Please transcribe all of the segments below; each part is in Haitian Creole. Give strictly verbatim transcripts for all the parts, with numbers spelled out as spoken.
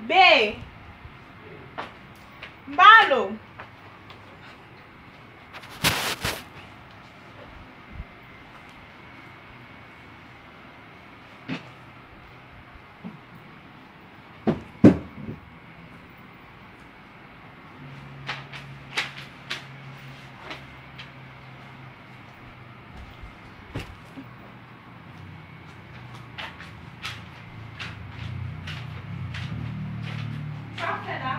Be, m pale w. Sa w fè la?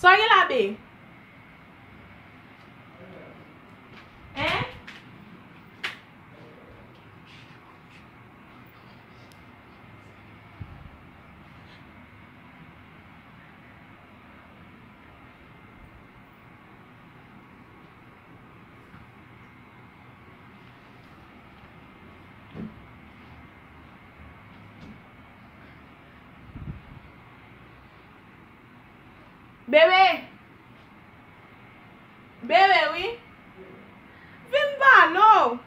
Sa w gen la, Be? Hein? Bebe! Bebe, wi. Vin pale w.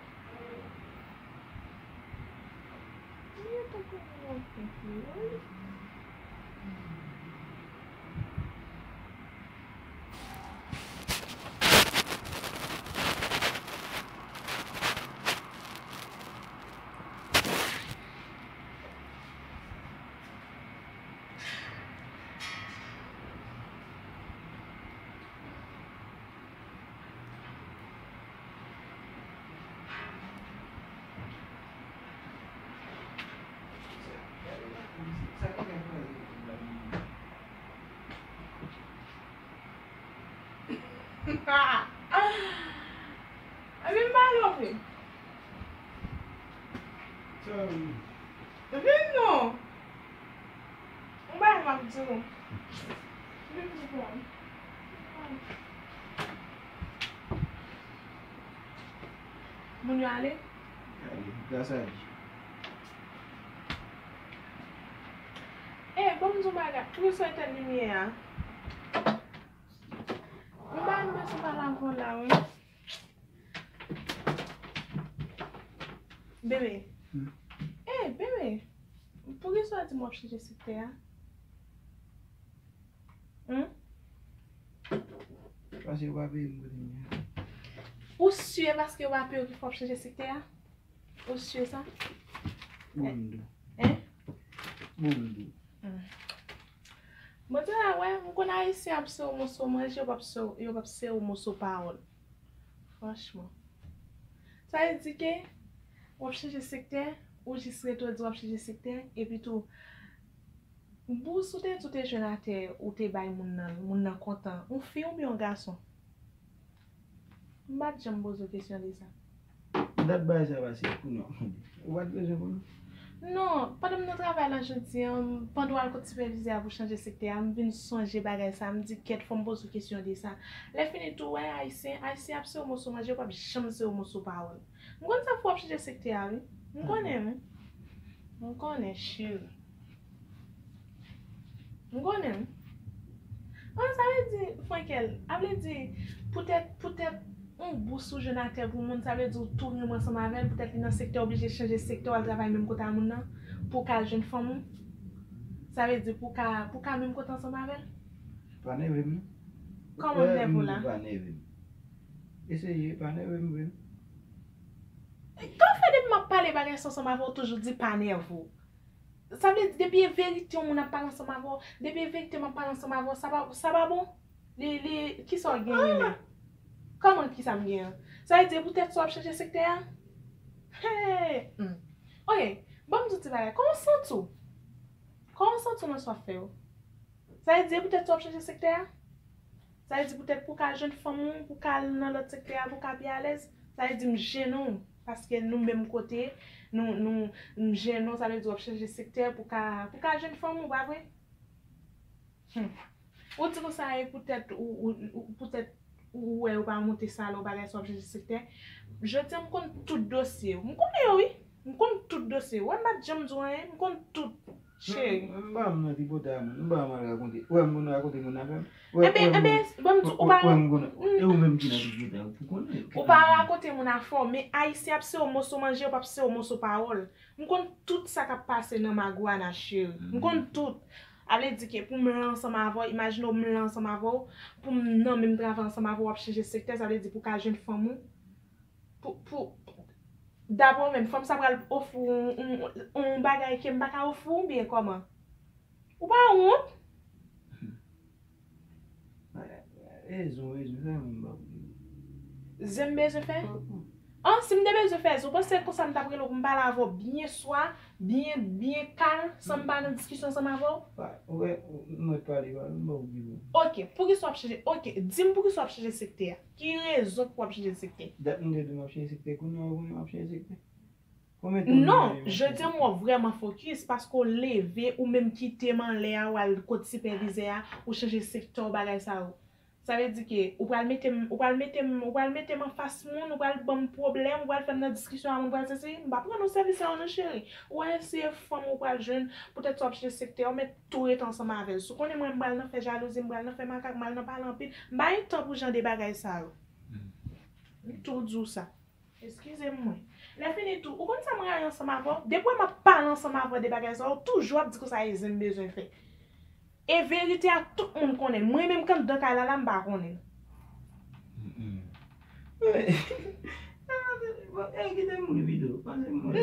Vin pale w vre. Vin non. Yon bagay m ap di w. Vin di pou mwen. Moun yo ale? Ale, gras a Dye. Eh, ban m di w bagay. Pou sa etèn limyè a. Yon bagay m bezwen pale avè w la, wi. Bebe. Hmm. Eh, bebe. Poukisa w di m w ap chanje sektè a? Hmm? Paske yo pa peye m kote m ye a. Ou si paske yo pa peye w ki fè w ap chanje sektè a? Ou si sa? Bon, m di w. Hein? Bon, m di w. Hmm. Bon, se la, wè, m konn Ayisyen ap sere w moso manje, yo p ap sere, yo p ap sere w moso pawòl. Franchman. Sa vle di ke w ap chanje sektè, ou jis rete w di w ap chanje sektè, epi tou, bous ou te di w te jwenn atè, ou te bay moun nan, moun nan kontan. Yon fi oubyen yon gason? M pa t janm poze w kesyon de sa. Dat bagay sa pase, kounye a w mande. Ou pa t bezwen konnen? Non, pandan m nan travay la jodi a, pandan w al kot sipèvizè a pou chanje sektè a, m vin sonje bagay sa, m di, kèt, fò m poze w kesyon de sa. Lè fini tou, wè, Ayisyen, Ayisyen ap sere w moso manje, yo p ap janm sere w moso pawòl. M konn sa fè w ap chanje sektè a, wi. M konnen, wi. M konnen, cheri. M konnen, wi. An, sa vle di, Frankel, a vle di, poutèt, poutèt yon bous ou jwenn atè pou moun, sa vle di ou tou renmen ansanm avè l, poutèt li nan sektè, oblije chanje sektè, w al travay menm kote a moun nan, pou w ka al jwenn fanm ou. Sa vle di pou w ka, pou w ka menm kote ansanm avè l. Pa nève m non. Kòman m nève w la? Pa nève m. Eseye, pa nève m vre. Kòman fè depi m ap pale bagay sa ansanm avè w, ou toujou di pa nève w? Sa vle di, depi e verite yon moun ap pale ansanm avè w, depi e verite m ap pale ansanm avè w, sa pa, sa pa bon? Li, li, kisa w genyen menm? Kòman kisa m genyen? Sa vle di, poutèt sa w ap chanje sektè a? Hey! Hmm. Ok, ban m di w ti bagay. Kòman w santi w? Kòman w santi w nan sa w ap fè yo? Sa vle di, poutèt sa w ap chanje sektè a? Sa vle di poutèt pou w ka jwenn fanm ou, pou w ka al nan lòt sektè a, pou w ka pi alèz. Sa vle di m jennen w, paske nou menm kote, nou, nou, m jennen w, sa vle di w ap chanje sektè pou w ka, pou w ka jwenn fanm ou, pa vre? Hmm. Ou di konsa e poutèt ou, ou, ou, poutèt ou wè yo pa monte salè w bagay sa w ap chanje sektè. Jodi a m konn tout dosye w. M konnen yo wi. M konn tout dosye w. Wè m pa t janm di w anyen, m konn tout. Cheri. M pa m nan tripotay moun, m pa mal rakonte. Ou wè m konn rakonte moun afè m? Ou wè- Enben, ou wè m- enben, ban m di, ou pa, Ou wè m konn ou wè m ki nan tripotay ou pou konnen. Ou pa rakonte moun afè w, men Ayisyen ap sere w moso manje, yo p ap sere w moso pawòl. M konn tout sa k ap pase nan magwana, cheri. M konn tout. A vle di ke pou m la ansanm avè w, imajine w m la ansanm avè w, pou m nan menm travay ansanm avè w, w ap chanje sektè, sa vle di pou w ka jwenn fanm ou, pou, pou, dapre w menm, fanm sa pral ofri w yon, yon, yon bagay ke m pa ka ofri w oubyen kòman? Ou pa wont? Rezon, rezon, sa moun ba ou. Zen m bezwen fè? An, si m te bezwen fè zen, ou panse konsa m t ap rele w pou m pale avè w byen swa, byen, byen kal, san m pa nan diskisyon ansanm avè w? Pa, ou wè, ou- mwen pale, pale, m ba ou ki bon. Ok, poukisa w ap chanje? Ok, di m poukisa w ap chanje sektè a. Ki rezon pou w ap chanje sektè? Dat m te di w m ap chanje sektè, kounye a ou konnen m ap chanje sektè. Non, jodi a m wè w vrèman fokis paske w leve, ou menm kite m anlè a, w al kot sipèvizè a, ou chanje sektè w, bagay sa yo. Sa vle di ke ou pral mete m, ou pral mete m, ou pral mete m anfas moun, ou pral ban m pwoblèm, ou pral fè m nan diskisyon a moun, ou pral sesi, m pa pran non sèvis sa yo non cheri. Ou al eseye fanm ou pral jwenn, poutèt sa w ap chanje sektè, ou mèt tou rete ansanm avè l. Si w konnen mwen m pral nan fè jalouzi, m pral nan fè makak, m pral nan pale anpil, m pa gen tan pou jan de bagay sa yo. M tou di w sa. Eskize m mwen. Lè fini tou, ou konn sa m rayi ansanm avè w? Depi w m ap pale ansanm avè w de bagay sa yo, ou toujou ap di konsa e zen m bezwen fè. E verite a tout moun konnen l. Mwen menm k anndan kay la la m pa konnen l.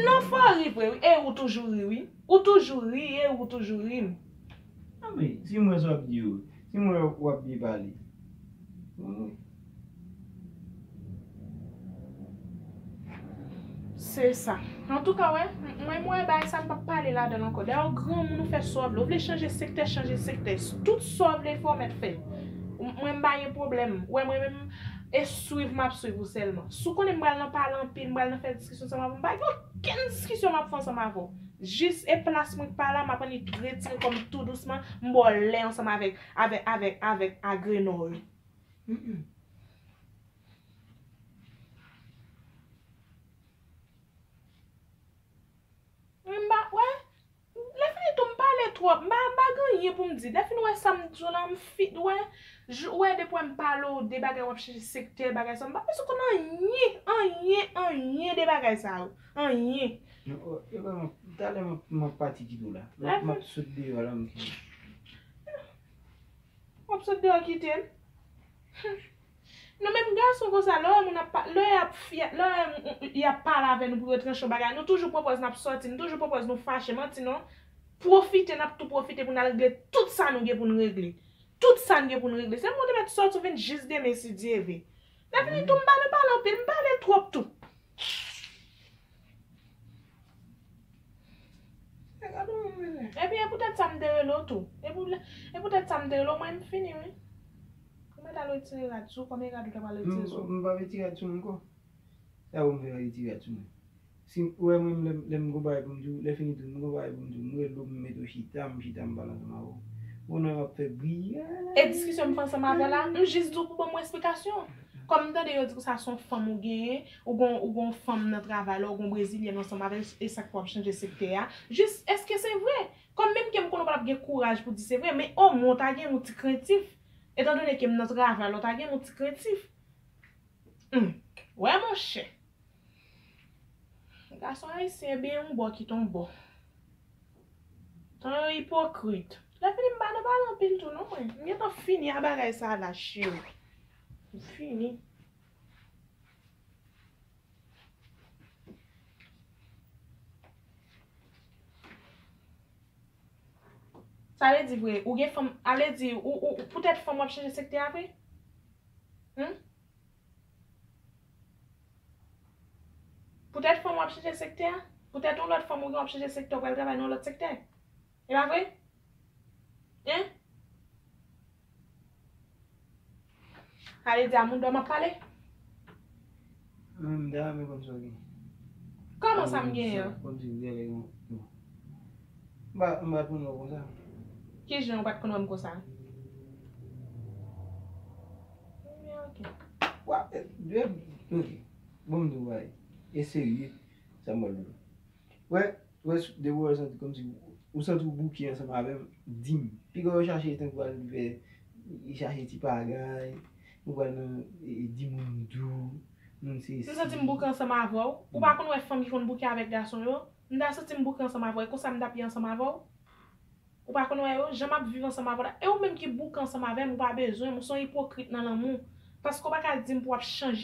Non, fò w ri vre wi. E ou toujou ri wi. Ou toujou ri e ou toujou ri. Anben, si m wè sa w ap di yo, si m wè w ap byen pale. Se sa. Antouka, wè, mwen, mwen, bagay sa, m p ap pale ladan l ankò. Dayè, granmoun, ou fè sa w vle. Ou vle chanje sektè, chanje sektè. Tout sa w vle fè, w mèt fè l. Mwen, m pa gen pwoblèm. Wè, mwen menm, e swiv, m ap swiv ou sèlman. Si w konnen m pral nan pale anpil, m pral nan fè diskisyon ansanm avè w, m pa gen okenn diskisyon m ap fè ansanm avè w. Jis e plas mwen k pa la, m ap annik retire kò m tou dousman, m ba w lè ansanm avèk, avèk, avèk, avèk Agrenò yo. Mm, mm. Mwen m pa, wè, lè fini tou m pale twòp, m pa, m pa gen anyen pou m di. Lè fini wè sa m di w la, m fi, wè, wè depi wè m pale w de bagay w ap chanje sektè, bagay sa, m pa bezwen konn anyen, anyen, anyen de bagay sa yo. Anyen. Talè m ap pati kite w la. M ap sot deyò la, m kite. W ap sot deyò kite m? Nou menm gason konsa, lè w wè moun ap, lè y ap, lè y ap pale avè nou pou yo tranche yon bagay, nou toujou pwopòz n ap sòti, nou toujou pwopòz nou fache, manti non. Pwofite, n ap tou pwofite pou n al regle tout sa nou gen pou n regle. Tout sa n gen pou n regle. Se pou nou te mèt sòti, ou vin jis demen si Dye ve. Lè fini tou, m pa nan pale anpil, m pale twòp tou. Epi e poutèt sa m te rele w tou. E poutèt sa m te rele w, mwen m fini wi. Ou mèt al retire rad sou, kòm e rad ou ta pral retire sou. M pa retire rad sou mwen ankò. Sa ou m fè retire rad sou mwen. Si ou wè mwen lè m gon bagay pou m di w, lè fini tou m gon bagay pou m di w, m rele w, m mete w chita, m chita m pale ansanm avè w. Ou wè m ap fè briya. E diskisyon m fè ansanm avè w la, m jis di w pou ban m yon esplikasyon. Kòm m tande yo di konsa se yon fanm ou genyen, ou gon, ou gon fanm nan travay la, ou gon brezilyèn ansanm avè l, e sa k fè w ap chanje sektè a. Jis, èske se vre? Kòm menm ke m konnen w pa t ap gen kouraj pou di se vre, men omwen w ta gen yon ti krentif. Etandone ke m nan travay la, w ta gen yon ti krentif. Hum. Wè monchè. Gason ayisyen byen yon bò kite yon bò. Tan yo ipokrit. Lè fini m pa nan pale anpil tou non mwen. M gentan fini a bagay sa la cheri. M fini. Sa vle di vre, ou gen fanm, a vle di, ou, ou, poutèt fanm w ap chanje sektè a vre? Hum? Poutèt fanm w ap chanje sektè a? Poutèt yon lòt fanm ou gen w ap chanje sektè, w pral travay nan yon lòt sektè? E pa vre? Hein? Ale di a moun dò m ap pale? Mwen m ta renmen konn sa w gen. Kòman sa m genyen an? Kòmsi w genyen yon. M pa, m pa t konn wè w konsa. Kijan w pa t konn wè m konsa? Ebyen, ok. Wa, e, e, ok. Bon, m di w bagay. E serye, sa m pral di w. Wè, wè, depi w wè santi kòmsi Ou santi w bouke ansanm avè m, di m. Piga w chache tankou al fè, chache ti pagay, ou pral nan e, e, di moun dou, moun se. Si m santi m bouke ansanm avè w, ou pa konn wè fanm ki konn bouke avèk gason yo? M ta santi m bouke ansanm avè w, e konsa m t ap ye ansanm avè w? Ou pa konn wè yo? Jan m ap viv ansanm avè w la, e ou menm ki bouke ansanm avè m, ou pa bezwen m, ou se yon ipokrit nan lanmou. Paske w pa ka di m pou w ap chanje.